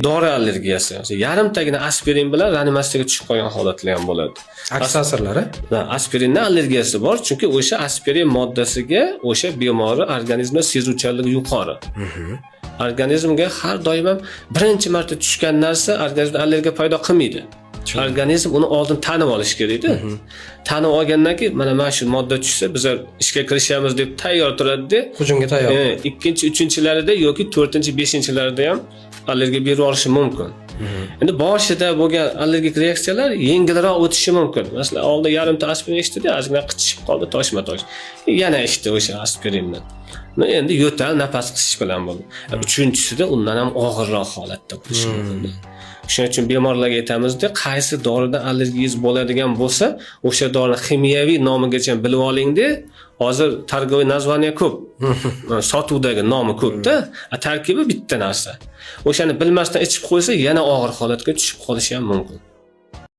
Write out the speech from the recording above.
Dori allergiyasi. Masalan, yarimtagina aspirin bilan reanimatsiyaga tushib qolgan holatlar ham bo'ladi. Aks ta'sirlari. Ha, aspirinni allergiyasi bor, chunki o'sha aspirin moddasiga o'sha bemorni organizmda sezuvchanligi yuqori. Organizmga har doim ham birinchi marta tushgan narsa organizmda allergiya paydo qilmaydi. Organizm uni oldin tanib olishi kerakda. Tanib olgandan keyin mana shu modda tushsa, bizlar ishga kirishamiz deb tayyor turadi-da. Hujumga tayyor. Ikkinchi, uchinchilarida yoki to'rtinchi, beshinchilarida ham allergiya berib yuborishi mumkin. Endi boshida bo'lgan allergik reaksiyalar yengilroq o'tishi mumkin. Masalan, oldin yarimta aspirin ichdida, ozgina qichishib qoldi, toshma tosh. Yana ichdi o'sha aspirinni. Endi yo'tal, nafas qisish bilan bo'ldi. Uchinchisida undan ham og'irroq holatda bo'lishi mumkin. Shuning uchun bemorlarga aytamizda, qaysi doridan allergiyangiz bo'ladigan bo'lsa, o'sha dorini ximiyaviy nomigacha bilib olingda. Hozir торговый название ko'p. Sotuvdagi nomi ko'pda, tarkibi bitta narsa. O'shani bilmasdan ichib qo'ysa, yana og'ir holatga tushib qolishi ham mumkin.